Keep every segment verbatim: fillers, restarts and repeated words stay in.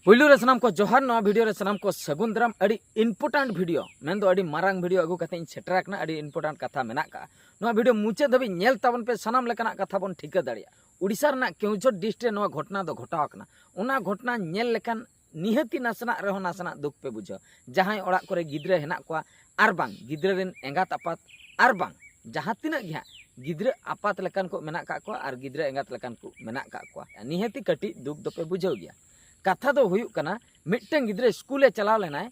ᱯᱩᱭᱞᱩ ᱨᱮ ᱥᱟᱱᱟᱢ ᱠᱚ ᱡᱚᱦᱟᱨ᱾ ᱱᱚᱣᱟ ᱵᱷᱤᱰᱤᱭᱳ ᱨᱮ ᱥᱟᱱᱟᱢ ᱠᱚ ᱥᱟᱹᱜᱩᱱ ᱫᱟᱨᱟᱢ᱾ ᱟᱹᱰᱤ ᱤᱢᱯᱚᱨᱴᱮᱱᱴ ᱵᱷᱤᱰᱤᱭᱳ, ᱢᱮᱱᱫᱚ ᱟᱹᱰᱤ ᱢᱟᱨᱟᱝ ᱵᱷᱤᱰᱤᱭᱳ ᱟᱹᱜᱩ ᱠᱟᱛᱮ ᱤᱧ ᱥᱮᱴᱮᱨ ᱟᱠᱟᱱᱟ᱾ ᱟᱹᱰᱤ ᱤᱢᱯᱚᱨᱴᱮᱱᱴ ᱠᱟᱛᱷᱟ ᱢᱮᱱᱟᱜ ᱠᱟᱜᱼᱟ᱾ ᱱᱚᱣᱟ ᱵᱷᱤᱰᱤᱭᱳ ᱢᱩᱪᱟᱹᱫ ᱫᱷᱟᱹᱵᱤᱡ ᱧᱮᱞ ᱛᱟᱵᱚᱱ ᱯᱮ᱾ ᱥᱟᱱᱟᱢ ᱞᱮᱠᱟᱱᱟᱜ ᱠᱟᱛᱷᱟ ᱵᱚᱱ ᱴᱷᱤᱠᱟᱹ ᱫᱟᱲᱮᱭᱟᱜᱼᱟ᱾ ᱩᱲᱤᱥᱥᱟ ᱨᱮᱱᱟᱜ ᱠᱮᱣᱡᱷᱚᱨ ᱰᱤᱥᱴ ᱨᱮ ᱱᱚᱣᱟ ᱜᱷᱚᱴᱚᱱᱟ ᱫᱚ ᱜᱷᱚᱴᱟᱣ ᱟᱠᱟᱱᱟ᱾ ᱚᱱᱟ ᱜᱷᱚᱴᱚᱱᱟ ᱧᱮᱞ ᱞᱮᱠᱷᱟᱱ ᱱᱤᱦᱟᱹᱛᱤ ᱱᱟᱥᱮᱱᱟᱜ ᱨᱮᱦᱚᱸ ᱱᱟᱥᱮᱱᱟᱜ ᱫᱩᱠ ᱯᱮ ᱵᱩᱡᱷᱟᱹᱣᱟ᱾ ᱡᱟᱦᱟᱸᱭ ᱚᱲᱟᱜ ᱠᱚᱨᱮ ᱜᱤᱫᱽᱨᱟᱹ ᱦᱮᱱᱟᱜ ᱠᱚᱣᱟ ᱟᱨ ᱵᱟᱝ ᱜᱤᱫᱽᱨᱟᱹ ᱨᱮᱱ ᱮᱸᱜᱟᱛ ᱟᱯᱟᱛ ᱟᱨ ᱵᱟᱝ ᱡᱟᱦᱟᱸ ᱛᱤᱱᱟᱹᱜ ᱜᱮ ᱦᱟᱸᱜ ᱜᱤᱫᱽᱨᱟᱹ ᱟᱯᱟᱛ ᱞᱮᱠᱟᱱ ᱠᱚ ᱢᱮᱱᱟᱜ ᱠᱟᱜ ᱠᱚᱣᱟ ᱟᱨ ᱜᱤᱫᱽᱨᱟᱹ ᱮᱸᱜᱟᱛ ᱞᱮᱠᱟᱱ ᱠᱚ ᱢᱮᱱᱟᱜ ᱠᱟᱜ ᱠᱚᱣᱟ, ᱱᱤᱦᱟᱹᱛᱤ ᱠᱟᱹᱴᱤᱡ ᱫᱩᱠ ᱫᱚᱯᱮ ᱵᱩᱡᱷᱟᱹᱣ ᱜᱮᱭᱟ᱾ ᱠᱟᱛᱷᱟ ᱫᱚ ᱦᱩᱭᱩᱜ ᱠᱟᱱᱟ, ᱢᱤᱫᱴᱟᱝ ᱜᱤᱫᱽᱨᱟᱹ ᱥᱠᱩᱞᱮ ᱪᱟᱞᱟᱣ ᱞᱮᱱᱟᱭ,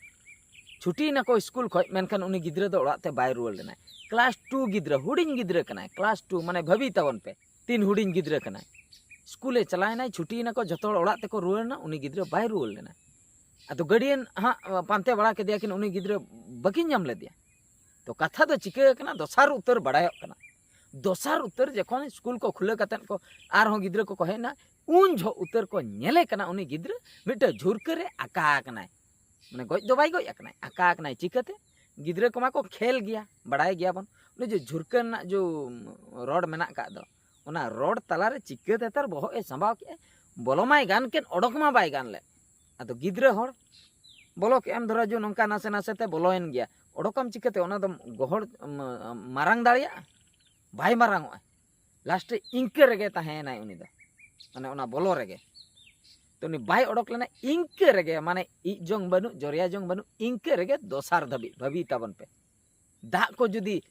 ᱪᱷᱩᱴᱤᱭᱮᱱᱟ ᱠᱚ ᱥᱠᱩᱞ ᱠᱷᱚᱡ, ᱢᱮᱱᱠᱷᱟᱱ ᱩᱱᱤ ᱜᱤᱫᱽᱨᱟᱹ ᱫᱚ ᱚᱲᱟᱜ ᱛᱮ ᱵᱟᱭ ᱨᱩᱣᱟᱹᱲ ᱞᱮᱱᱟᱭ᱾ ᱠᱞᱟᱥ ᱴᱩ ᱜᱤᱫᱽᱨᱟᱹ, ᱦᱩᱰᱤᱧ ᱜᱤᱫᱽᱨᱟᱹ ᱠᱟᱱᱟᱭ, ᱠᱞᱟᱥ ᱴᱩ, ᱢᱟᱱᱮ ᱵᱷᱟᱹᱵᱤ ᱛᱟᱵᱚᱱ ᱯᱮ, ᱛᱤᱱ ᱦᱩᱰᱤᱧ ᱜᱤᱫᱽᱨᱟᱹ ᱠᱟᱱᱟᱭ᱾ ᱥᱠᱩᱞᱮ ᱪᱟᱞᱟᱣᱮᱱᱟᱭ, ᱪᱷᱩᱴᱤᱭᱮᱱᱟ ᱠᱚ, ᱡᱷᱚᱛᱚ ᱦᱚᱲ ᱚᱲᱟᱜ ᱛᱮᱠᱚ ᱨᱩᱣᱟᱹᱲ ᱮᱱᱟ, ᱩᱱᱤ ᱜᱤᱫᱽᱨᱟᱹ ᱵᱟᱭ ᱨᱩᱣᱟᱹᱲ ᱞᱮᱱᱟ᱾ ᱟᱫᱚ ᱜᱟᱨᱰᱤᱭᱟᱱ ᱦᱟᱸᱜ ᱯᱟᱱᱛᱮ ᱵᱟᱲᱟ ᱠᱮᱫᱮᱭᱟ ᱠᱤᱱ, ᱩᱱᱤ ᱜᱤᱫᱽᱨᱟᱹ ᱵᱟᱹᱠᱤᱱ ᱧᱟᱢ ᱞᱮᱫᱮᱭᱟ᱾ ᱛᱚ ᱠᱟᱛᱷᱟ ᱫᱚ ᱪᱤᱠᱟᱹ ᱟᱠᱟᱱᱟ, ᱫᱚᱥᱟᱨ ᱩᱛᱟᱹᱨ ᱵᱟᱲᱟᱭᱚᱜ ᱠᱟᱱᱟ᱾ ᱫᱚᱥᱟᱨ ᱩᱛᱟᱹᱨ ᱡᱚᱠᱷᱚᱱ ᱥᱠᱩᱞ ᱠᱚ ᱠᱷᱩᱞᱟᱹᱣ ᱠᱟᱛᱮᱫ ᱠᱚ ᱟᱨᱦᱚᱸ ᱜᱤᱫᱽᱨᱟᱹ ᱠᱚᱠᱚ ᱦᱮᱡ ᱮᱱᱟ, ᱩᱱ ᱡᱚᱦᱚᱜ ᱩᱛᱟᱹᱨ ᱠᱚ ᱧᱮᱞᱮ ᱠᱟᱱᱟ ᱩᱱᱤ ᱜᱤᱫᱽᱨᱟᱹ ᱢᱤᱫᱴᱮᱱ ᱡᱷᱩᱨᱠᱟᱹ ᱨᱮ ᱟᱠᱟ ᱟᱠᱟᱱᱟᱭ᱾ ᱢᱟᱱᱮ ᱜᱚᱡ ᱫᱚ ᱵᱟᱭ ᱜᱚᱡ ᱟᱠᱟᱱᱟᱭ, ᱟᱠᱟ ᱟᱠᱟᱱᱟᱭ᱾ ᱪᱤᱠᱟᱹᱛᱮ? ᱜᱤᱫᱽᱨᱟᱹ ᱠᱚᱢᱟ ᱠᱚ ᱠᱷᱮᱞ ᱜᱮᱭᱟ, ᱵᱟᱲᱟᱭ ᱜᱮᱭᱟᱵᱚᱱ᱾ ᱚᱱᱮ ᱡᱮ ᱡᱷᱩᱨᱠᱟᱹ ᱨᱮᱱᱟᱜ ᱡᱮ ᱨᱚᱰ ᱢᱮᱱᱟᱜ ᱟᱠᱟᱫ ᱫᱚ, ᱚᱱᱟ ᱨᱚᱰ ᱛᱟᱞᱟᱨᱮ ᱪᱤᱠᱟᱹᱛᱮ ᱛᱟᱨ ᱵᱚᱦᱚᱜ ᱮ ᱥᱟᱸᱵᱟᱣ ᱠᱮᱜᱼᱟ? ᱵᱚᱞᱚ ᱢᱟᱭ ᱜᱟᱱ ᱠᱮᱫ, ᱚᱰᱚᱠ ᱢᱟ ᱵᱟᱭ ᱜᱟᱱ ᱞᱮᱫ᱾ ᱟᱫᱚ ᱜᱤᱫᱽᱨᱟᱹ ᱦᱚᱲ ᱵᱚᱞᱚ ᱠᱮᱜᱼᱟᱢ, ᱫᱷᱚᱨᱟ ᱡᱚ ᱱᱚᱝᱠᱟ ᱱᱟᱥᱮ ᱱᱟᱥᱮ ᱛᱮ ᱵᱚᱞᱚᱭᱮᱱ ᱜᱮᱭᱟ, ᱚᱰᱚᱠᱟᱢ ᱪᱤᱠᱟᱹᱛᱮ? ᱚᱱᱟ ᱫᱚᱢ ᱜᱚᱦᱚᱲ ᱢ-, ᱢᱟᱨᱟᱝ ᱫᱟᱲᱮᱭᱟᱜᱼᱟ? ᱵᱟᱭ ᱢᱟᱨᱟᱝᱚᱜᱼᱟ᱾ ᱞᱟᱥᱴ ᱨᱮ ᱤᱱᱠᱟᱹ ᱨᱮᱜᱮ ᱛᱟᱦᱮᱸᱭᱮᱱᱟᱭ ᱩᱱᱤ ᱫᱚ, ᱢᱟᱱᱮ ᱚᱱᱟ ᱵᱚᱞᱚ ᱨᱮᱜᱮ᱾ ᱛᱚ ᱩᱱᱤ ᱵᱟᱭ ᱚᱰᱚᱠ ᱞᱮᱱᱟ, ᱤᱱᱠᱟᱹ ᱨᱮᱜᱮ, ᱢᱟᱱᱮ ᱤᱡ ᱡᱚᱝ ᱵᱟᱹᱱᱩᱜ, ᱡᱚᱨᱭᱟ ᱡᱚᱝ ᱵᱟᱹᱱᱩᱜ, ᱤᱱᱠᱟᱹ ᱨᱮᱜᱮ ᱫᱚᱥᱟᱨ ᱫᱷᱟᱹᱵᱤᱡ ᱵᱷᱟᱹᱵᱤ ᱛᱟᱵᱚᱱ ᱯᱮ᱾ ᱫᱟᱜ ᱠᱚ ᱡᱩᱫᱤ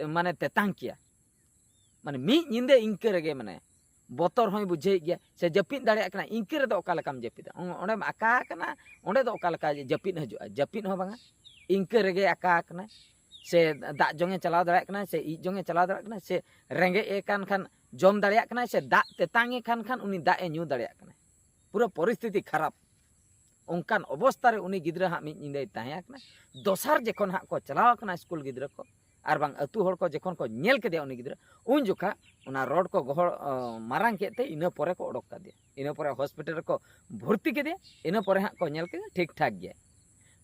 ᱢᱟᱱᱮ ᱛᱮᱛᱟᱝ ᱠᱮᱭᱟ, ᱢᱟᱱᱮ ᱢᱤᱫ ᱧᱤᱫᱟᱹ ᱤᱱᱠᱟᱹ ᱨᱮᱜᱮ, ᱢᱟᱱᱮ ᱵᱚᱛᱚᱨ ᱦᱚᱸᱭ ᱵᱩᱡᱷᱟᱹᱣᱮᱫ ᱜᱮᱭᱟ, ᱥᱮ ᱡᱟᱹᱯᱤᱫ ᱫᱟᱲᱮᱭᱟᱜ ᱠᱟᱱᱟ, ᱤᱱᱠᱟᱹ ᱨᱮᱫᱚ ᱚᱠᱟ ᱞᱮᱠᱟᱢ ᱡᱟᱹᱯᱤᱫᱟ? ᱚᱸ-, ᱚᱸᱰᱮᱢ ᱟᱠᱟ ᱟᱠᱟᱱᱟ, ᱚᱸᱰᱮ ᱫᱚ ᱚᱠᱟ ᱞᱮᱠᱟ ᱡᱟᱹᱯᱤᱫ ᱦᱤᱡᱩᱜᱼᱟ? ᱡᱟᱹᱯᱤᱫ ᱦᱚᱸ ᱵᱟᱝᱟ, ᱤᱱᱠᱟᱹ ᱨᱮᱜᱮ ᱟᱠᱟ ᱟᱠᱟᱱᱟᱭ, ᱥᱮ ᱫᱟᱜ ᱡᱚᱝᱮ ᱪᱟᱞᱟᱣ ᱫᱟᱲᱮᱭᱟᱜ ᱠᱟᱱᱟᱭ, ᱥᱮ ᱤᱡ ᱡᱚᱝᱮ ᱪᱟᱞᱟᱣ ᱫᱟᱲᱮᱭᱟᱜ ᱠᱟᱱᱟᱭ, ᱥᱮ ᱨᱮᱸᱜᱮᱡ ᱮ ᱠᱟᱱ ᱠᱷᱟᱱ ᱡᱚᱢ ᱫᱟᱲᱮᱭᱟᱜ ᱠᱟᱱᱟᱭ, ᱥᱮ ᱫᱟᱜ ᱛᱮᱛᱟᱝ ᱮ ᱠᱟᱱ ᱠᱷᱟᱱ ᱩᱱᱤ ᱫᱟᱜ ᱮ ᱧᱩ ᱫᱟᱲᱮᱭᱟᱜ ᱠᱟᱱᱟᱭ᱾ ᱯᱩᱨᱟᱹ ᱯᱚᱨᱤᱥᱛᱷᱤᱛᱤ ᱠᱷᱟᱨᱟᱯ᱾ ᱚᱱᱠᱟᱱ ᱚᱵᱚᱥᱛᱷᱟ ᱨᱮ ᱩᱱᱤ ᱜᱤᱫᱽᱨᱟᱹ ᱦᱟᱸᱜ ᱢᱤᱫ ᱧᱤᱫᱟᱹᱭ ᱛᱟᱦᱮᱸ ᱟᱠᱟᱱᱟ᱾ ᱫᱚᱥᱟᱨ ᱡᱚᱠᱷᱚᱱ ᱦᱟᱸᱜ ᱠᱚ ᱪᱟᱞᱟᱣ ᱟᱠᱟᱱᱟ ᱥᱠᱩᱞ ᱜᱤᱫᱽᱨᱟᱹ ᱠᱚ, ᱟᱨ ᱵᱟᱝ ᱟᱹᱛᱩ ᱦᱚᱲ ᱠᱚ ᱡᱚᱠᱷᱚᱱ ᱠᱚ ᱧᱮᱞ ᱠᱮᱫᱮᱭᱟ ᱩᱱᱤ ᱜᱤᱫᱽᱨᱟᱹ, ᱩᱱ ᱡᱚᱠᱷᱟ ᱚᱱᱟ ᱨᱚᱰ ᱠᱚ ᱜᱚᱦᱚᱲ, ᱚ, ᱢᱟᱨᱟᱝ ᱠᱮᱫ ᱛᱮ ᱤᱱᱟᱹ ᱯᱚᱨᱮ ᱠᱚ ᱚᱰᱚᱠ ᱠᱟᱫᱮᱭᱟ᱾ ᱤᱱᱟᱹ ᱯᱚᱨᱮ ᱦᱚᱥᱯᱤᱴᱟᱞ ᱨᱮᱠᱚ ᱵᱷᱚᱨᱛᱤ ᱠᱮᱫᱮᱭᱟ᱾ ᱤᱱᱟᱹ ᱯᱚᱨᱮ ᱦᱟᱸᱜ ᱠᱚ ᱧᱮᱞ ᱠᱮᱫᱮᱭᱟ, ᱴᱷᱤᱠ ᱴᱷᱟᱠ ᱜᱮᱭᱟ᱾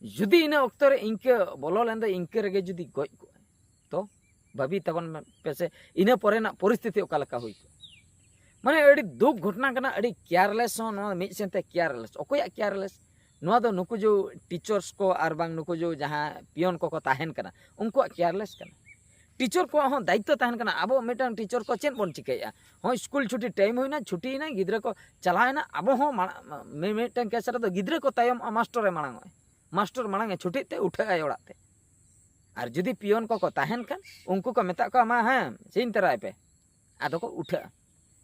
ᱡᱩᱫᱤ ᱤᱱᱟᱹ ᱚᱠᱛᱚ ᱨᱮ ᱤᱱᱠᱟᱹ ᱵᱚᱞᱚ ᱞᱮᱱ ᱫᱚ, ᱤᱱᱠᱟᱹ ᱨᱮᱜᱮ ᱡᱩᱫᱤ ᱜᱚᱡ ᱠᱚᱜᱼᱟᱭ, ᱛᱚ ᱵᱷᱟᱹᱵᱤ ᱛᱟᱵᱚᱱ ᱯᱮᱥᱮ, ᱤᱱᱟᱹ ᱯᱚᱨᱮᱱᱟᱜ ᱯᱚᱨᱤᱥᱛᱷᱤᱛᱤ ᱚᱠᱟ ᱞᱮᱠᱟ ᱦᱩᱭ ᱠᱚᱜᱼᱟ? ᱢᱟᱱᱮ ᱟᱹᱰᱤ ᱫᱩᱠ ᱜᱷᱚᱴᱚᱱᱟ ᱠᱟᱱᱟ, ᱟᱹᱰᱤ ᱠᱮᱭᱟᱨᱞᱮᱥ ᱦᱚᱸ᱾ ᱱᱚᱣᱟ ᱢᱤᱫ ᱥᱮᱱᱛᱮ ᱠᱮᱭᱟᱨᱞᱮᱥ᱾ ᱚᱠᱚᱭᱟᱜ ᱠᱮᱭᱟᱨᱞᱮᱥ? ᱱᱚᱣᱟ ᱫᱚ ᱱᱩᱠᱩ ᱡᱚ ᱴᱤᱪᱟᱨᱥ ᱠᱚ ᱟᱨ ᱵᱟᱝ ᱱᱩᱠᱩ ᱡᱚ ᱡᱟᱦᱟᱸ ᱯᱤᱭᱚᱱ ᱠᱚᱠᱚ ᱛᱟᱦᱮᱱ ᱠᱟᱱᱟ, ᱩᱱᱠᱩᱣᱟᱜ ᱠᱮᱭᱟᱨᱞᱮᱥ ᱠᱟᱱᱟ᱾ ᱴᱤᱪᱟᱨ ᱠᱚᱣᱟᱜ ᱦᱚᱸ ᱫᱟᱭᱤᱛᱛᱚ ᱛᱟᱦᱮᱱ ᱠᱟᱱᱟ᱾ ᱟᱵᱚ ᱢᱤᱫᱴᱟᱝ ᱴᱤᱪᱟᱨ ᱠᱚ ᱪᱮᱫ ᱵᱚᱱ ᱪᱤᱠᱟᱹᱭᱮᱫᱼᱟ? ᱦᱚᱸ, ᱥᱠᱩᱞ ᱪᱷᱩᱴᱤ ᱴᱟᱭᱤᱢ ᱦᱩᱭᱱᱟ, ᱪᱷᱩᱴᱤᱭᱮᱱᱟ, ᱜᱤᱫᱽᱨᱟᱹ ᱠᱚ ᱪᱟᱞᱟᱣᱮᱱᱟ, ᱟᱵᱚ ᱦᱚᱸ ᱢᱟᱲᱟᱝ, ᱢᱤ-, ᱢᱤᱫᱴᱟᱝ ᱠᱮᱥ ᱨᱮᱫᱚ ᱜᱤᱫᱽᱨᱟᱹ ᱠᱚ ᱛᱟᱭᱚᱢᱚᱜᱼᱟ, ᱢᱟᱥᱴᱚᱨᱮ ᱢᱟᱲᱟᱝᱚᱜᱼᱟ᱾ ᱢᱟᱥᱴᱚᱨ ᱢᱟᱲᱟᱝ ᱮ ᱪᱷᱩᱴᱤᱜ ᱛᱮ ᱩᱴᱷᱟᱹᱜ ᱟᱭ ᱚᱲᱟᱜ ᱛᱮ᱾ ᱟᱨ ᱡᱩᱫᱤ ᱯᱤᱭᱚᱱ ᱠᱚᱠᱚ ᱛᱟᱦᱮᱱ ᱠᱷᱟᱱ, ᱩᱱᱠᱩ ᱠᱚ ᱢᱮᱛᱟᱜ ᱠᱚᱣᱟ, "ᱢᱟ, ᱦᱮᱸ, ᱥᱤᱧ ᱛᱟᱨᱟᱭ ᱯᱮ", ᱟᱫᱚ ᱠᱚ ᱩᱴᱷᱟᱹᱜᱼᱟ᱾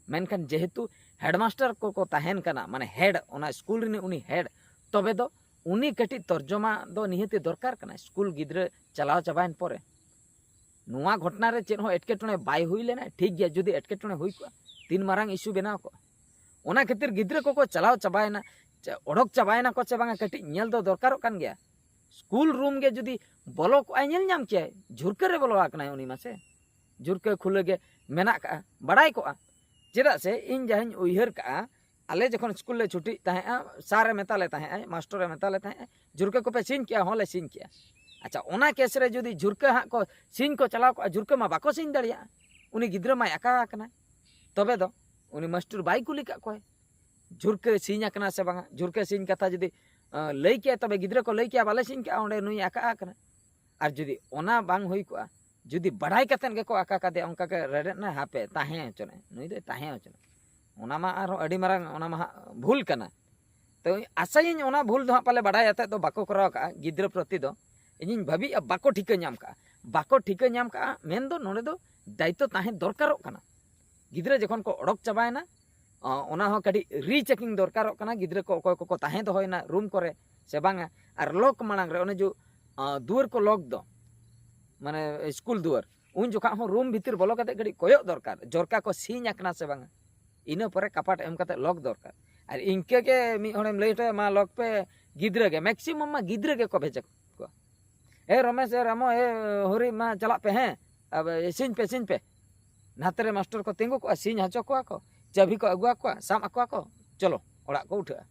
ᱢᱮᱱᱠᱷᱟᱱ ᱡᱮᱦᱮᱛᱩ ᱦᱮᱰᱢᱟᱥᱴᱟᱨ ᱠᱚᱠᱚ ᱛᱟᱦᱮᱱ ᱠᱟᱱᱟ, ᱢᱟᱱᱮ ᱦᱮᱰ, ᱚᱱᱟ ᱥᱠᱩᱞ ᱨᱤᱱᱤᱡ ᱩᱱᱤ ᱦᱮᱰ, ᱛᱚᱵᱮ ᱫᱚ ᱩᱱᱤ ᱠᱟᱹᱴᱤᱡ ᱛᱚᱨᱡᱚᱢᱟ ᱫᱚ ᱱᱤᱦᱟᱹᱛᱤ ᱫᱚᱨᱠᱟᱨ ᱠᱟᱱᱟ᱾ ᱥᱠᱩᱞ ᱜᱤᱫᱽᱨᱟᱹ ᱪᱟᱞᱟᱣ ᱪᱟᱵᱟᱭᱮᱱ ᱯᱚᱨᱮ ᱱᱚᱣᱟ ᱜᱷᱚᱴᱚᱱᱟ ᱨᱮ ᱪᱮᱫ ᱦᱚᱸ ᱮᱴᱠᱮᱴᱚᱬᱮ ᱵᱟᱭ ᱦᱩᱭ ᱞᱮᱱᱟ, ᱴᱷᱤᱠ ᱜᱮᱭᱟ, ᱡᱩᱫᱤ ᱮᱴᱠᱮᱴᱚᱬᱮ ᱦᱩᱭ ᱠᱚᱜᱼᱟ, ᱛᱤᱱ ᱢᱟᱨᱟᱝ ᱤᱥᱩ ᱵᱮᱱᱟᱣ ᱠᱚᱜᱼᱟ᱾ ᱚᱱᱟ ᱠᱷᱟᱹᱛᱤᱨ ᱜᱤᱫᱽᱨᱟᱹ ᱠᱚᱠᱚ ᱪᱟᱞᱟᱣ ᱪᱟᱵᱟᱭᱮᱱᱟ, ᱪᱟ-, ᱚᱰᱚᱠ ᱪᱟᱵᱟᱭᱮᱱᱟ ᱠᱚ ᱪᱮ ᱵᱟᱝᱟ, ᱠᱟᱹᱴᱤᱡ ᱧᱮᱞ ᱫᱚ ᱫᱚᱨᱠᱟᱨᱚᱜ ᱠᱟᱱ ᱜᱮᱭᱟ᱾ ᱥᱠᱩᱞ ᱨᱩᱢ ᱜᱮ ᱡᱩᱫᱤ ᱵᱚᱞᱚ ᱠᱚᱜᱼᱟᱭ, ᱧᱮᱞ ᱧᱟᱢ ᱠᱮᱭᱟᱭ, ᱡᱷᱩᱨᱠᱟᱹ ᱨᱮ ᱵᱚᱞᱚ ᱟᱠᱟᱱᱟᱭ ᱩᱱᱤ ᱢᱟᱥᱮ᱾ ᱡᱷᱩᱨᱠᱟᱹ ᱠᱷᱩᱞᱟᱹ ᱜᱮ ᱢᱮᱱᱟᱜ ᱠᱟᱜᱼᱟ, ᱵᱟᱲᱟᱭ ᱠᱚᱜᱼᱟ᱾ ᱪᱮᱫᱟᱜ ᱥᱮ ᱤᱧ ᱡᱟᱦᱟᱸᱧ ᱩᱭᱦᱟᱹᱨ ᱠᱟᱜᱼᱟ, ᱟᱞᱮ ᱡᱚᱠᱷᱚᱱ ᱥᱠᱩᱞ ᱞᱮ ᱪᱷᱩᱴᱤᱜ ᱛᱟᱦᱮᱸᱜᱼᱟ, ᱥᱟᱨ ᱮ ᱢᱮᱛᱟ ᱞᱮ ᱛᱟᱦᱮᱸᱜᱼᱟᱭ, ᱢᱟᱥᱴᱚᱨ ᱮ ᱢᱮᱛᱟ ᱞᱮ ᱛᱟᱦᱮᱸᱜᱼᱟ, "ᱡᱷᱩᱨᱠᱟᱹ ᱠᱚᱯᱮ ᱥᱤᱧ ᱠᱮᱜᱼᱟ?" "ᱦᱚᱸ ᱞᱮ ᱥᱤᱧ ᱠᱮᱜᱼᱟ᱾" ᱟᱪᱪᱷᱟ, ᱚᱱᱟ ᱠᱮᱥ ᱨᱮ ᱡᱩᱫᱤ ᱡᱷᱩᱨᱠᱟᱹ ᱦᱟᱸᱜ ᱠᱚ ᱥᱤᱧ ᱠᱚ ᱪᱟᱞᱟᱣ ᱠᱚᱜᱼᱟ, ᱡᱷᱩᱨᱠᱟᱹ ᱢᱟ ᱵᱟᱠᱚ ᱥᱤᱧ ᱫᱟᱲᱮᱭᱟᱜᱼᱟ, ᱩᱱᱤ ᱜᱤᱫᱽᱨᱟᱹ ᱢᱟᱭ ᱟᱠᱟ ᱟᱠᱟᱱᱟᱭ᱾ ᱛᱚᱵᱮ ᱫᱚ ᱩᱱᱤ ᱢᱟᱥᱴᱚᱨ ᱵᱟᱭ ᱠᱩᱞᱤ ᱠᱟᱜ ᱠᱚᱣᱟᱭ, ᱡᱷᱩᱨᱠᱟᱹ ᱥᱤᱧ ᱟᱠᱟᱱᱟ ᱥᱮ ᱵᱟᱝᱟ? ᱡᱷᱩᱨᱠᱟᱹ ᱥᱤᱧ ᱠᱟᱛᱷᱟ ᱡᱩᱫᱤ, ᱟᱸ, ᱞᱟᱹᱭ ᱠᱮᱭᱟ, ᱛᱚᱵᱮ ᱜᱤᱫᱽᱨᱟᱹ ᱠᱚ ᱞᱟᱹᱭ ᱠᱮᱭᱟ, "ᱵᱟᱞᱮ ᱥᱤᱧ ᱠᱟᱜᱼᱟ, ᱚᱸᱰᱮ ᱱᱩᱭ ᱟᱠᱟ ᱟᱠᱟᱱᱟ᱾" ᱟᱨ ᱡᱩᱫᱤ ᱚᱱᱟ ᱵᱟᱝ ᱦᱩᱭ ᱠᱚᱜᱼᱟ, ᱡᱩᱫᱤ ᱵᱟᱰᱟᱭ ᱠᱟᱛᱮᱫ ᱜᱮᱠᱚ ᱟᱠᱟ ᱠᱟᱫᱮᱭᱟ, ᱚᱱᱠᱟ ᱜᱮ ᱨᱮᱰᱮᱫ ᱱᱟᱭ, ᱦᱟᱯᱮ, ᱛᱟᱦᱮᱸ ᱦᱚᱪᱚᱱᱟᱭ, ᱱᱩᱭ ᱫᱚᱭ ᱛᱟᱦᱮᱸ ᱦᱚᱪᱚᱱᱟᱭ, ᱚᱱᱟ ᱢᱟ ᱟᱨᱦᱚᱸ ᱟᱹᱰᱤ ᱢᱟᱨᱟᱝ, ᱚᱱᱟ ᱢᱟ ᱦᱟᱸᱜ ᱵᱷᱩᱞ ᱠᱟᱱᱟ᱾ ᱛᱚ ᱟᱥᱟᱭᱟᱹᱧ ᱚᱱᱟ ᱵᱷᱩᱞ ᱫᱚ ᱦᱟᱸᱜ ᱯᱟᱞᱮ ᱵᱟᱰᱟᱭ ᱟᱛᱮᱫ ᱫᱚ ᱵᱟᱠᱚ ᱠᱚᱨᱟᱣ ᱠᱟᱜᱼᱟ, ᱜᱤᱫᱽᱨᱟᱹ ᱯᱨᱚᱛᱤ ᱫᱚ ᱤᱧᱤᱧ ᱵᱷᱟᱹᱵᱤᱭᱮᱜᱼᱟ ᱵᱟᱠᱚ ᱴᱷᱤᱠᱟᱹ ᱧᱟᱢ ᱠᱟᱜᱼᱟ᱾ ᱵᱟᱠᱚ ᱴᱷᱤᱠᱟᱹ ᱧᱟᱢ ᱠᱟᱜᱼᱟ ᱢᱮᱱᱫᱚ ᱱᱚᱰᱮ ᱫᱚ ᱫᱟᱭᱤᱛᱛᱚ ᱛᱟᱦᱮᱸ ᱫᱚᱨᱠᱟᱨᱚᱜ ᱠᱟᱱᱟ᱾ ᱜᱤᱫᱽᱨᱟᱹ ᱡᱚᱠᱷᱚᱱ ᱠᱚ ᱚᱰᱚᱠ ᱪᱟᱵᱟᱭᱮᱱᱟ, ᱚ, ᱚᱱᱟ ᱦᱚᱸ ᱠᱟᱹᱴᱤᱡ ᱨᱤᱪᱮᱠᱤᱝ ᱫᱚᱨᱠᱟᱨᱚᱜ ᱠᱟᱱᱟ, ᱜᱤᱫᱽᱨᱟᱹ ᱠᱚ ᱚᱠᱚᱭ ᱠᱚᱠᱚ ᱛᱟᱦᱮᱸ ᱫᱚᱦᱚᱭᱮᱱᱟ ᱨᱩᱢ ᱠᱚᱨᱮ ᱥᱮ ᱵᱟᱝᱟ᱾ ᱟᱨ ᱞᱚᱠ ᱢᱟᱲᱟᱝ ᱨᱮ ᱚᱱᱮ ᱡᱮ, ᱟᱸ, ᱫᱩᱣᱟᱹᱨ ᱠᱚ ᱞᱚᱠ ᱫᱚ, ᱢᱟᱱᱮ ᱥᱠᱩᱞ ᱫᱩᱣᱟᱹᱨ, ᱩᱱ ᱡᱚᱠᱷᱟ ᱦᱚᱸ ᱨᱩᱢ ᱵᱷᱤᱛᱤᱨ ᱵᱚᱞᱚ ᱠᱟᱛᱮ ᱠᱟᱹᱴᱤᱡ ᱠᱚᱭᱚᱜ ᱫᱚᱨᱠᱟᱨ, ᱡᱚᱨᱠᱟ ᱠᱚ ᱥᱤᱧ ᱟᱠᱟᱱᱟ ᱥᱮ ᱵᱟᱝᱟ᱾ ᱤᱱᱟᱹ ᱯᱚᱨᱮ ᱠᱟᱯᱟᱴ ᱮᱢ ᱠᱟᱛᱮ ᱞᱚᱠ ᱫᱚᱨᱠᱟᱨ᱾ ᱟᱨ ᱤᱱᱠᱟᱹ ᱜᱮ ᱢᱤᱫ ᱦᱚᱲᱮᱢ ᱞᱟᱹᱭ ᱦᱚᱴᱚᱭᱟ, "ᱢᱟ ᱞᱚᱠ ᱯᱮ", ᱜᱤᱫᱽᱨᱟᱹ ᱜᱮ, ᱢᱮᱠᱥᱤᱢᱟᱢ ᱢᱟ ᱜᱤᱫᱽᱨᱟᱹ ᱜᱮᱠᱚ ᱵᱷᱮᱡᱟ ᱠᱚᱣᱟ, "ᱮ ᱨᱚᱢᱮᱥ, ᱮ ᱨᱟᱢᱚ, ᱮ ᱦᱚᱨᱤ, ᱢᱟ ᱪᱟᱞᱟᱜ ᱯᱮ, ᱦᱮᱸ, ᱟᱵ-, ᱥᱤᱧ ᱯᱮ, ᱥᱤᱧ ᱯᱮ᱾" ᱱᱟᱛᱮ ᱨᱮ ᱢᱟᱥᱴᱚᱨ ᱠᱚ ᱛᱤᱸᱜᱩ ᱠᱚᱜᱼᱟ, ᱥᱤᱧ ᱦᱚᱪᱚ ᱠᱚᱣᱟ ᱠᱚ, ᱪᱟᱹᱵᱤ ᱠᱚ ᱟᱹᱜᱩᱣᱟ ᱠᱚᱣᱟ, ᱥᱟᱵ ᱟᱠᱚᱣᱟ ᱠᱚ, ᱪᱚᱞᱚ, ᱚᱲᱟᱜ ᱠᱚ ᱩᱴᱷᱟᱹᱜᱼᱟ᱾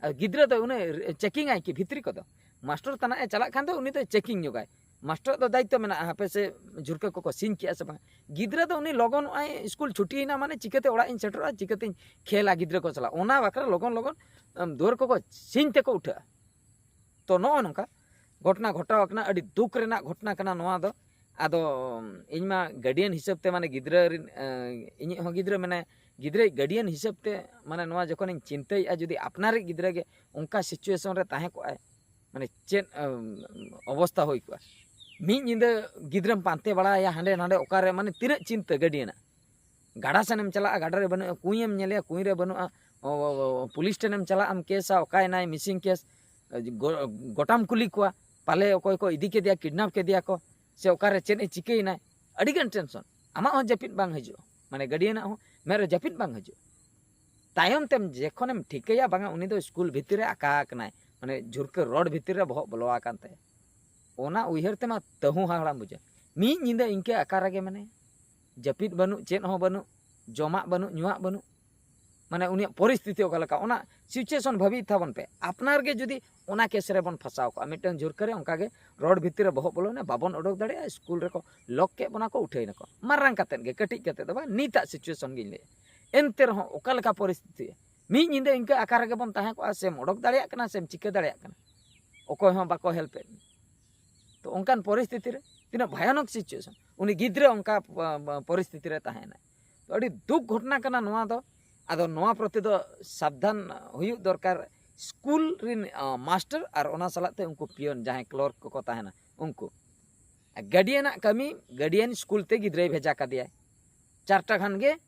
ᱟᱨ ᱜᱤᱫᱽᱨᱟᱹ ᱫᱚ ᱩᱱᱤ ᱪᱮᱠᱤᱝ ᱟᱭ ᱠᱤ ᱵᱷᱤᱛᱨᱤ ᱠᱚᱫᱚ? ᱢᱟᱥᱴᱚᱨ ᱛᱟᱱᱟᱜ ᱮ ᱪᱟᱞᱟᱜ ᱠᱷᱟᱱ ᱫᱚ ᱩᱱᱤ ᱫᱚ ᱪᱮᱠᱤᱝ ᱧᱚᱜᱟᱭ, ᱢᱟᱥᱴᱟᱨ ᱫᱚ ᱫᱟᱭᱤᱛᱛᱚ ᱢᱮᱱᱟᱜᱼᱟ, ᱦᱟᱯᱮ ᱥᱮ ᱡᱷᱩᱨᱠᱟᱹ ᱠᱚᱠᱚ ᱥᱤᱧ ᱠᱮᱜᱼᱟ ᱥᱮ ᱵᱟᱝ᱾ ᱜᱤᱫᱽᱨᱟᱹ ᱫᱚ ᱩᱱᱤ ᱞᱚᱜᱚᱱᱚᱜᱼᱟᱭ, ᱥᱠᱩᱞ ᱪᱷᱩᱴᱤᱭᱮᱱᱟ ᱢᱟᱱᱮ ᱪᱤᱠᱟᱹᱛᱮ ᱚᱲᱟᱜ ᱤᱧ ᱥᱮᱴᱮᱨᱚᱜᱼᱟ, ᱪᱤᱠᱟᱹᱛᱮᱧ ᱠᱷᱮᱞᱟ ᱜᱤᱫᱽᱨᱟᱹ ᱠᱚ ᱥᱟᱞᱟᱜ, ᱚᱱᱟ ᱵᱟᱠᱷᱨᱟ ᱞᱚᱜᱚᱱ ᱞᱚᱜᱚᱱ ᱟᱢ, ᱫᱩᱣᱟᱹᱨ ᱠᱚᱠᱚ ᱥᱤᱧ ᱛᱮᱠᱚ ᱩᱴᱷᱟᱹᱜᱼᱟ᱾ ᱛᱚ ᱱᱚᱜᱼᱚ ᱱᱚᱝᱠᱟ ᱜᱷᱚᱴᱚᱱᱟ ᱜᱷᱚᱴᱟᱣ ᱟᱠᱟᱱᱟ, ᱟᱹᱰᱤ ᱫᱩᱠ ᱨᱮᱱᱟᱜ ᱜᱷᱚᱴᱚᱱᱟ ᱠᱟᱱᱟ ᱱᱚᱣᱟ ᱫᱚ᱾ ᱟᱫᱚ ᱤᱧ ᱢᱟ ᱜᱟᱨᱰᱤᱭᱟᱱ ᱦᱤᱥᱟᱹᱵ ᱛᱮ, ᱢᱟᱱᱮ ᱜᱤᱫᱽᱨᱟᱹ ᱨᱮᱱ, ᱮᱸ, ᱤᱧᱤᱡ ᱦᱚᱸ ᱜᱤᱫᱽᱨᱟᱹ ᱢᱮᱱᱟᱭᱟ, ᱜᱤᱫᱽᱨᱟᱹᱭᱤᱡ ᱜᱟᱨᱰᱤᱭᱟᱱ ᱦᱤᱥᱟᱹᱵ ᱛᱮ, ᱢᱟᱱᱮ ᱱᱚᱣᱟ ᱡᱚᱠᱷᱚᱱᱤᱧ ᱪᱤᱱᱛᱟᱹᱭᱮᱫᱼᱟ, ᱡᱩᱫᱤ ᱟᱯᱱᱟᱨᱤᱡ ᱜᱤᱫᱽᱨᱟᱹ ᱜᱮ ᱚᱱᱠᱟ ᱥᱤᱪᱩᱭᱮᱥᱚᱱ ᱨᱮ ᱛᱟᱦᱮᱸ ᱠᱚᱜᱼᱟᱭ, ᱢᱟᱱᱮ ᱪᱮᱫ, ᱮᱸ, ᱚᱵᱚᱥᱛᱷᱟ ᱦᱩᱭ ᱠᱚᱜᱼᱟ᱾ ᱢᱤᱫ ᱧᱤᱫᱟᱹ ᱜᱤᱫᱽᱨᱟᱹᱢ ᱯᱟᱱᱛᱮ ᱵᱟᱲᱟᱭᱟ ᱦᱟᱸᱰᱮ ᱱᱟᱰᱮ, ᱚᱠᱟᱨᱮ, ᱢᱟᱱᱮ ᱛᱤᱱᱟᱹᱜ ᱪᱤᱱᱛᱟᱹ ᱜᱟᱨᱰᱤᱭᱟᱱᱟᱜ᱾ ᱜᱟᱰᱟ ᱥᱮᱱᱮᱢ ᱪᱟᱞᱟᱜᱼᱟ, ᱜᱟᱰᱟ ᱨᱮ ᱵᱟᱹᱱᱩᱜᱼᱟ, ᱠᱩᱸᱭᱮᱢ ᱧᱮᱞᱮᱭᱟ, ᱠᱩᱸᱭ ᱨᱮ ᱵᱟᱹᱱᱩᱜᱼᱟ, ᱚ, ᱚ, ᱚ, ᱯᱩᱞᱤᱥ ᱴᱷᱮᱱᱮᱢ ᱪᱟᱞᱟᱜ ᱟᱢ, ᱠᱮᱥᱟ, ᱚᱠᱟᱭᱮᱱᱟᱭ, ᱢᱤᱥᱤᱝ ᱠᱮᱥ, ᱜᱚ-, ᱜᱚᱴᱟᱢ ᱠᱩᱞᱤ ᱠᱚᱣᱟ, ᱯᱟᱞᱮ ᱚᱠᱚᱭ ᱠᱚ ᱤᱫᱤ ᱠᱮᱫᱮᱭᱟ, ᱠᱤᱰᱱᱟᱯ ᱠᱮᱫᱮᱭᱟ ᱠᱚ, ᱥᱮ ᱚᱠᱟᱨᱮ ᱪᱮᱫ ᱮ ᱪᱤᱠᱟᱹᱭᱮᱱᱟᱭ, ᱟᱹᱰᱤᱜᱟᱱ ᱴᱮᱱᱥᱚᱱ᱾ ᱟᱢᱟᱜ ᱦᱚᱸ ᱡᱟᱹᱯᱤᱫ ᱵᱟᱝ ᱦᱤᱡᱩᱜᱼᱟ, ᱢᱟᱱᱮ ᱜᱟᱨᱰᱤᱭᱟᱱᱟᱜ ᱦᱚᱸ ᱢᱮᱫ ᱨᱮ ᱡᱟᱹᱯᱤᱫ ᱵᱟᱝ ᱦᱤᱡᱩᱜᱼᱟ᱾ ᱛᱟᱭᱚᱢ ᱛᱮᱢ ᱡᱚᱠᱷᱚᱱᱮᱢ ᱴᱷᱤᱠᱟᱹᱭᱟ, ᱵᱟᱝᱟ, ᱩᱱᱤ ᱫᱚ ᱥᱠᱩᱞ ᱵᱷᱤᱛᱤᱨ ᱨᱮ ᱟᱠᱟ ᱟᱠᱟᱱᱟᱭ, ᱢᱟᱱᱮ ᱡᱷᱩᱨᱠᱟᱹ ᱨᱚᱰ ᱵᱷᱤᱛᱤᱨ ᱨᱮ ᱵᱚᱦᱚᱜ ᱵᱚᱞᱚ ᱟᱠᱟᱱ ᱛᱟᱭᱟ, ᱚᱱᱟ ᱩᱭᱦᱟᱹᱨ ᱛᱮᱢᱟ ᱛᱟᱹᱦᱩ ᱦᱟᱦᱟᱲᱟᱢ ᱵᱩᱡᱷᱟᱹᱜᱼᱟ᱾ ᱢᱤᱫ ᱧᱤᱫᱟᱹ ᱤᱱᱠᱟᱹ ᱟᱠᱟ ᱨᱮᱜᱮ ᱢᱮᱱᱟᱭᱟ, ᱡᱟᱹᱯᱤᱫ ᱵᱟᱹᱱᱩᱜ, ᱪᱮᱫ ᱦᱚᱸ ᱵᱟᱹᱱᱩᱜ, ᱡᱚᱢᱟᱜ ᱵᱟᱹᱱᱩᱜ, ᱧᱩᱣᱟᱜ ᱵᱟᱹᱱᱩᱜ, ᱢᱟᱱᱮ ᱩᱱᱤᱭᱟᱜ ᱯᱚᱨᱤᱥᱛᱷᱤᱛᱤ ᱚᱠᱟ ᱞᱮᱠᱟ, ᱚᱱᱟ ᱥᱤᱪᱩᱭᱮᱥᱚᱱ ᱵᱷᱟᱹᱵᱤ ᱛᱟᱵᱚᱱ ᱯᱮ᱾ ᱟᱯᱱᱟᱨ ᱜᱮ ᱡᱩᱫᱤ ᱚᱱᱟ ᱠᱮᱥ ᱨᱮᱵᱚᱱ ᱯᱷᱟᱸᱥᱟᱣ ᱠᱚᱜᱼᱟ, ᱢᱤᱫᱴᱟᱝ ᱡᱷᱩᱨᱠᱟᱹ ᱨᱮ ᱚᱱᱠᱟ ᱜᱮ ᱨᱚᱰ ᱵᱷᱤᱛᱤᱨ ᱨᱮ ᱵᱚᱦᱚᱜ ᱵᱚᱞᱚᱭᱮᱱᱟ, ᱵᱟᱵᱚᱱ ᱚᱰᱚᱠ ᱫᱟᱲᱮᱭᱟᱜᱼᱟ, ᱥᱠᱩᱞ ᱨᱮᱠᱚ ᱞᱚᱠ ᱠᱮᱫ ᱵᱚᱱᱟ ᱠᱚ, ᱩᱴᱷᱟᱹᱭ ᱱᱟᱠᱚ, ᱢᱟᱨᱟᱝ ᱠᱟᱛᱮᱫ ᱜᱮ, ᱠᱟᱹᱴᱤᱡ ᱠᱟᱛᱮᱫ ᱫᱚ ᱵᱟᱝ, ᱱᱤᱛᱟᱜ ᱥᱤᱪᱩᱭᱮᱥᱚᱱ ᱜᱤᱧ ᱞᱟᱹᱭᱟ᱾ ᱮᱱᱛᱮ ᱨᱮᱦᱚᱸ ᱚᱠᱟ ᱞᱮᱠᱟ ᱯᱚᱨᱤᱥᱛᱷᱤᱛᱤ, ᱢᱤᱫ ᱧᱤᱫᱟᱹ ᱤᱱᱠᱟᱹ ᱟᱠᱟ ᱨᱮᱜᱮ ᱵᱚᱱ ᱛᱟᱦᱮᱸ ᱠᱚᱜᱼᱟ, ᱥᱮᱢ ᱚᱰᱚᱠ ᱫᱟᱲᱮᱭᱟᱜ ᱠᱟᱱᱟ, ᱥᱮᱢ ᱪᱤᱠᱟᱹ ᱫᱟᱲᱮᱭᱟᱜ ᱠᱟᱱᱟ, ᱚᱠᱚᱭ ᱦᱚᱸ ᱵᱟᱠᱚ ᱦᱮᱞᱯᱮᱫ ᱢᱮ᱾ ᱛᱚ ᱚᱱᱠᱟᱱ ᱯᱚᱨᱤᱥᱛᱷᱤᱛᱤ ᱨᱮ ᱛᱤᱱᱟᱹᱜ ᱵᱷᱚᱭᱟᱱᱚᱠ ᱥᱤᱪᱩᱭᱮᱥᱚᱱ, ᱩᱱᱤ ᱜᱤᱫᱽᱨᱟᱹ ᱚᱱᱠᱟ ᱯᱚ-, ᱯᱚ-, ᱯᱚᱨᱤᱥᱛᱷᱤᱛᱤ ᱨᱮ ᱛᱟᱦᱮᱸᱭᱮᱱᱟᱭ᱾ ᱛᱚ ᱟᱹᱰᱤ ᱫᱩᱠ ᱜᱷᱚᱴᱚᱱᱟ ᱠᱟᱱᱟ ᱱᱚᱣᱟ ᱫᱚ᱾ ᱟᱫᱚ ᱱᱚᱣᱟ ᱯᱨᱚᱛᱤ ᱫᱚ ᱥᱟᱵᱫᱷᱟᱱ ᱦᱩᱭᱩᱜ ᱫᱚᱨᱠᱟᱨ ᱥᱠᱩᱞ ᱨᱤᱱ, ᱟ, ᱢᱟᱥᱴᱟᱨ ᱟᱨ ᱚᱱᱟ ᱥᱟᱞᱟᱜ ᱛᱮ ᱩᱱᱠᱩ ᱯᱤᱭᱚᱱ, ᱡᱟᱦᱟᱸᱭ ᱠᱞᱟᱨᱠ ᱠᱚᱠᱚ ᱛᱟᱦᱮᱱᱟ, ᱩᱱᱠᱩ᱾ ᱜᱟᱨᱰᱤᱭᱟᱱᱟᱜ ᱠᱟᱹᱢᱤ, ᱜᱟᱨᱰᱤᱭᱟᱱ ᱥᱠᱩᱞ ᱛᱮ ᱜᱤᱫᱽᱨᱟᱹᱭ ᱵᱷᱮᱡᱟ ᱠᱟᱫᱮᱭᱟᱭ, ᱪᱟᱨᱴᱟ ᱠᱷᱟᱱ ᱜᱮ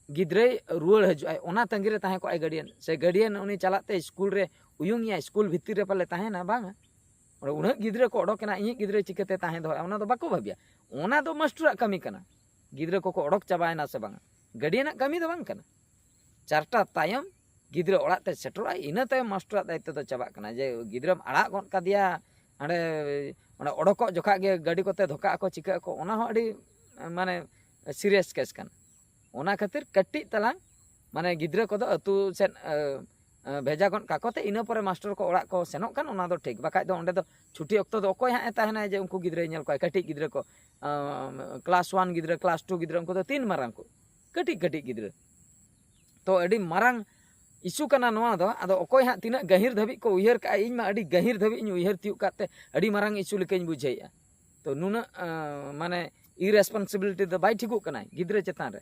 ᱜᱤᱫᱽᱨᱟᱹᱭ ᱨᱩᱣᱟᱹᱲ ᱦᱤᱡᱩᱜᱼᱟᱭ, ᱚᱱᱟ ᱛᱟᱺᱜᱤ ᱨᱮ ᱛᱟᱦᱮᱸ ᱠᱚᱜᱼᱟᱭ ᱜᱟᱨᱰᱤᱭᱟᱱ᱾ ᱥᱮ ᱜᱟᱨᱰᱤᱭᱟᱱ ᱩᱱᱤ ᱪᱟᱞᱟᱜ ᱛᱮ ᱥᱠᱩᱞ ᱨᱮ ᱩᱭᱩᱝ ᱮᱭᱟᱭ, ᱥᱠᱩᱞ ᱵᱷᱤᱛᱤᱨ ᱨᱮ ᱯᱟᱞᱮ ᱛᱟᱦᱮᱱᱟ, ᱵᱟᱝᱟ? ᱚᱸᱰᱮ ᱩᱱᱟᱹᱜ ᱜᱤᱫᱽᱨᱟᱹ ᱠᱚ ᱚᱰᱚᱠ ᱮᱱᱟ, ᱤᱧᱤᱡ ᱜᱤᱫᱽᱨᱟᱹ ᱪᱤᱠᱟᱹᱛᱮ ᱛᱟᱦᱮᱸ ᱫᱚᱦᱚᱭᱟ, ᱚᱱᱟ ᱫᱚ ᱵᱟᱠᱚ ᱵᱷᱟᱹᱵᱤᱭᱟ᱾ ᱚᱱᱟ ᱫᱚ ᱢᱟᱥᱴᱟᱨᱟᱜ ᱠᱟᱹᱢᱤ ᱠᱟᱱᱟ, ᱜᱤᱫᱽᱨᱟᱹ ᱠᱚᱠᱚ ᱚᱰᱚᱠ ᱪᱟᱵᱟᱭᱮᱱᱟ ᱥᱮ ᱵᱟᱝᱟ, ᱜᱟᱨᱰᱤᱭᱟᱱᱟᱜ ᱠᱟᱹᱢᱤ ᱫᱚ ᱵᱟᱝ ᱠᱟᱱᱟ᱾ ᱪᱟᱨᱴᱟ ᱛᱟᱭᱚᱢ ᱜᱤᱫᱽᱨᱟᱹ ᱚᱲᱟᱜ ᱛᱮ ᱥᱮᱴᱮᱨᱚᱜᱼᱟᱭ, ᱤᱱᱟᱹ ᱛᱟᱭᱚᱢ ᱢᱟᱥᱴᱟᱨᱟᱜ ᱫᱟᱭᱤᱛᱛᱚ ᱫᱚ ᱪᱟᱵᱟᱜ ᱠᱟᱱᱟ᱾ ᱡᱮ ᱜᱤᱫᱽᱨᱟᱹᱢ ᱟᱲᱟᱜ ᱜᱚᱫ ᱠᱟᱫᱮᱭᱟ ᱦᱟᱸᱰᱮ, ᱚᱱᱟ ᱚᱰᱚᱠᱚᱜ ᱡᱚᱠᱷᱟᱜ ᱜᱮ ᱜᱟᱹᱰᱤ ᱠᱚᱛᱮ ᱫᱷᱚᱠᱟᱜ ᱟᱠᱚ, ᱪᱤᱠᱟᱹᱜ ᱟᱠᱚ, ᱚᱱᱟ ᱦᱚᱸ ᱟᱹᱰᱤ, ᱢᱟᱱᱮ, ᱥᱤᱨᱤᱭᱟᱥ ᱠᱮᱥ ᱠᱟᱱᱟ᱾ ᱚᱱᱟ ᱠᱷᱟᱹᱛᱤᱨ ᱠᱟᱹᱴᱤᱡ ᱛᱟᱞᱟᱝ, ᱢᱟᱱᱮ, ᱜᱤᱫᱽᱨᱟᱹ ᱠᱚᱫᱚ ᱟᱹᱛᱩ ᱥᱮᱫ, ᱮ, ᱮ, ᱵᱷᱮᱡᱟ ᱜᱚᱫ ᱠᱟᱠᱚ ᱛᱮ ᱤᱱᱟᱹ ᱯᱚᱨᱮ ᱢᱟᱥᱴᱚᱨ ᱠᱚ ᱚᱲᱟᱜ ᱠᱚ ᱥᱮᱱᱚᱜ ᱠᱟᱱ, ᱚᱱᱟ ᱫᱚ ᱴᱷᱤᱠ᱾ ᱵᱟᱠᱷᱟᱡ ᱫᱚ ᱚᱸᱰᱮ ᱫᱚ ᱪᱷᱩᱴᱤ ᱚᱠᱛᱚ ᱫᱚ ᱚᱠᱚᱭ ᱦᱟᱸᱜ ᱮ ᱛᱟᱦᱮᱱᱟᱭ ᱡᱮ ᱩᱱᱠᱩ ᱜᱤᱫᱽᱨᱟᱹᱭ ᱧᱮᱞ ᱠᱚᱣᱟ? ᱠᱟᱹᱴᱤᱡ ᱜᱤᱫᱽᱨᱟᱹ ᱠᱚ, ᱟᱢ, ᱠᱞᱟᱥ ᱳᱣᱟᱱ ᱜᱤᱫᱽᱨᱟᱹ, ᱠᱞᱟᱥ ᱴᱩ ᱜᱤᱫᱽᱨᱟᱹ, ᱩᱱᱠᱩ ᱫᱚ ᱛᱤᱱ ᱢᱟᱨᱟᱝ ᱠᱚ? ᱠᱟᱹᱴᱤᱡ ᱠᱟᱹᱴᱤᱡ ᱜᱤᱫᱽᱨᱟᱹ᱾ ᱛᱚ ᱟᱹᱰᱤ ᱢᱟᱨᱟᱝ ᱤᱥᱩ ᱠᱟᱱᱟ ᱱᱚᱣᱟ ᱫᱚ᱾ ᱟᱫᱚ ᱚᱠᱚᱭ ᱦᱟᱸᱜ ᱛᱤᱱᱟᱹᱜ ᱜᱟᱹᱦᱤᱨ ᱫᱷᱟᱹᱵᱤᱡ ᱠᱚ ᱩᱭᱦᱟᱹᱨ ᱠᱟᱜᱼᱟ, ᱤᱧ ᱢᱟ ᱟᱹᱰᱤ ᱜᱟᱹᱦᱤᱨ ᱫᱷᱟᱹᱵᱤᱡ ᱤᱧ ᱩᱭᱦᱟᱹᱨ ᱛᱤᱭᱳᱜ ᱠᱟᱜ ᱛᱮ ᱟᱹᱰᱤ ᱢᱟᱨᱟᱝ ᱤᱥᱩ ᱞᱮᱠᱟᱧ ᱵᱩᱡᱷᱟᱹᱣᱮᱫᱼᱟ᱾ ᱛᱚ ᱱᱩᱱᱟᱹᱜ ᱟᱸ, ᱢᱟᱱᱮ ᱤᱨᱮᱥᱯᱚᱱᱥᱤᱵᱤᱞᱤᱴᱤ ᱫᱚ ᱵᱟᱭ ᱴᱷᱤᱠᱚᱜ ᱠᱟᱱᱟᱭ ᱜᱤᱫᱽᱨᱟᱹ ᱪᱮᱛᱟᱱ ᱨᱮ᱾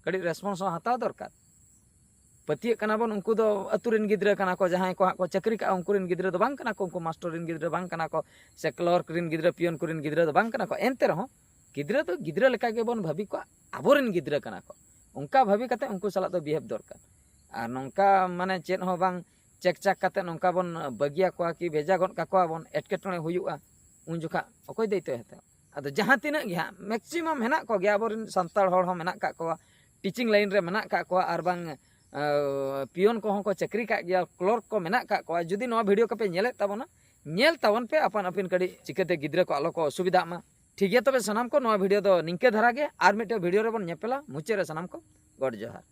ᱠᱟᱹᱴᱤᱡ ᱨᱮᱥᱯᱚᱱᱥ ᱦᱚᱸ ᱦᱟᱛᱟᱣ ᱫᱚᱨᱠᱟᱨ᱾ ᱯᱟᱹᱛᱭᱟᱹᱜ ᱠᱟᱱᱟ ᱵᱚᱱ, ᱩᱱᱠᱩ ᱫᱚ ᱟᱹᱛᱩ ᱨᱮᱱ ᱜᱤᱫᱽᱨᱟᱹ ᱠᱟᱱᱟ ᱠᱚ, ᱡᱟᱦᱟᱸᱭ ᱠᱚ ᱦᱟᱸᱜ ᱠᱚ ᱪᱟᱹᱠᱨᱤ ᱠᱟᱜᱼᱟ ᱩᱱᱠᱩ ᱨᱮᱱ ᱜᱤᱫᱽᱨᱟᱹ ᱫᱚ ᱵᱟᱝ ᱠᱟᱱᱟ ᱠᱚ, ᱩᱱᱠᱩ ᱢᱟᱥᱴᱚᱨ ᱨᱮᱱ ᱜᱤᱫᱽᱨᱟᱹ ᱵᱟᱝ ᱠᱟᱱᱟ ᱠᱚ, ᱥᱮ ᱠᱞᱟᱨᱠ ᱨᱮᱱ ᱜᱤᱫᱽᱨᱟᱹ, ᱯᱤᱭᱚᱱ ᱠᱚᱨᱮᱱ ᱜᱤᱫᱽᱨᱟᱹ ᱫᱚ ᱵᱟᱝ ᱠᱟᱱᱟ ᱠᱚ᱾ ᱮᱱᱛᱮ ᱨᱮᱦᱚᱸ ᱜᱤᱫᱽᱨᱟᱹ ᱫᱚ ᱜᱤᱫᱽᱨᱟᱹ ᱞᱮᱠᱟ ᱜᱮᱵᱚᱱ ᱵᱷᱟᱹᱵᱤ ᱠᱚᱣᱟ, ᱟᱵᱚᱨᱮᱱ ᱜᱤᱫᱽᱨᱟᱹ ᱠᱟᱱᱟ ᱠᱚ᱾ ᱚᱱᱠᱟ ᱵᱷᱟᱹᱵᱤ ᱠᱟᱛᱮ ᱩᱱᱠᱩ ᱥᱟᱞᱟᱜ ᱫᱚ ᱵᱤᱦᱮᱵᱽ ᱫᱚᱨᱠᱟᱨ᱾ ᱟᱨ ᱱᱚᱝᱠᱟ ᱢᱟᱱᱮ ᱪᱮᱫ ᱦᱚᱸ ᱵᱟᱝ ᱪᱮᱠ ᱪᱟᱠ ᱠᱟᱛᱮ ᱱᱚᱝᱠᱟ ᱵᱚᱱ ᱵᱟᱹᱜᱤᱭᱟᱠᱚᱣᱟ ᱠᱤ ᱵᱷᱮᱡᱟ ᱜᱚᱫ ᱠᱟᱠᱚᱣᱟ ᱵᱚᱱ, ᱮᱴᱠᱮᱴᱚᱬᱮ ᱦᱩᱭᱩᱜᱼᱟ, ᱩᱱ ᱡᱚᱠᱷᱟ ᱚᱠᱚᱭ ᱫᱟᱭᱤᱛᱛᱚᱭ ᱦᱟᱛᱟᱣᱟ? ᱟᱫᱚ ᱡᱟᱦᱟᱸ ᱛᱤᱱᱟᱹᱜ ᱜᱮ ᱦᱟᱸᱜ ᱢᱮᱠᱥᱤᱢᱟᱢ ᱦᱮᱱᱟᱜ ᱠᱚᱜᱮᱭᱟ, ᱟᱵᱚᱨᱮᱱ ᱥᱟᱱᱛᱟᱲ ᱦᱚᱲ ᱦᱚᱸ ᱢᱮᱱᱟᱜ ᱠᱟᱜ ᱠᱚᱣᱟ, ᱴᱤᱪᱤᱝ ᱞᱟᱭᱤᱱ ᱨᱮ ᱢᱮᱱᱟᱜ ᱠᱟᱜ ᱠᱚᱣᱟ, ᱟᱨ ᱵᱟᱝ ᱟᱸ, ᱯᱤᱭᱚᱱ ᱠᱚᱦᱚᱸ ᱠᱚ ᱪᱟᱹᱠᱨᱤ ᱠᱟᱜ ᱜᱮᱭᱟ, ᱠᱞᱟᱨᱠ ᱠᱚ ᱢᱮᱱᱟᱜ ᱠᱟᱜ ᱠᱚᱣᱟ᱾ ᱡᱩᱫᱤ ᱱᱚᱣᱟ ᱵᱷᱤᱰᱤᱭᱳ ᱠᱚᱯᱮ ᱧᱮᱞᱮᱫ ᱛᱟᱵᱚᱱᱟ, ᱧᱮᱞ ᱛᱟᱵᱚᱱ ᱯᱮ ᱟᱯᱟᱱ ᱟᱹᱯᱤᱱ, ᱠᱟᱹᱴᱤᱡ ᱪᱤᱠᱟᱹᱛᱮ ᱜᱤᱫᱽᱨᱟᱹ ᱠᱚ ᱟᱞᱚ ᱠᱚ ᱚᱥᱩᱵᱤᱫᱷᱟᱜ ᱢᱟ᱾ ᱴᱷᱤᱠ ᱜᱮᱭᱟ, ᱛᱚᱵᱮ ᱥᱟᱱᱟᱢ ᱠᱚ ᱱᱚᱣᱟ ᱵᱷᱤᱰᱤᱭᱳ ᱫᱚ ᱱᱤᱝᱠᱟᱹ ᱫᱷᱟᱨᱟ ᱜᱮ, ᱟᱨ ᱢᱤᱫᱴᱮᱱ ᱵᱷᱤᱰᱤᱭᱳ ᱨᱮᱵᱚᱱ ᱧᱮᱯᱮᱞᱟ᱾ ᱢᱩᱪᱟᱹᱫ ᱨᱮ ᱥᱟᱱᱟᱢ ᱠᱚ ᱜᱚᱰ ᱡᱚᱦᱟᱨ᱾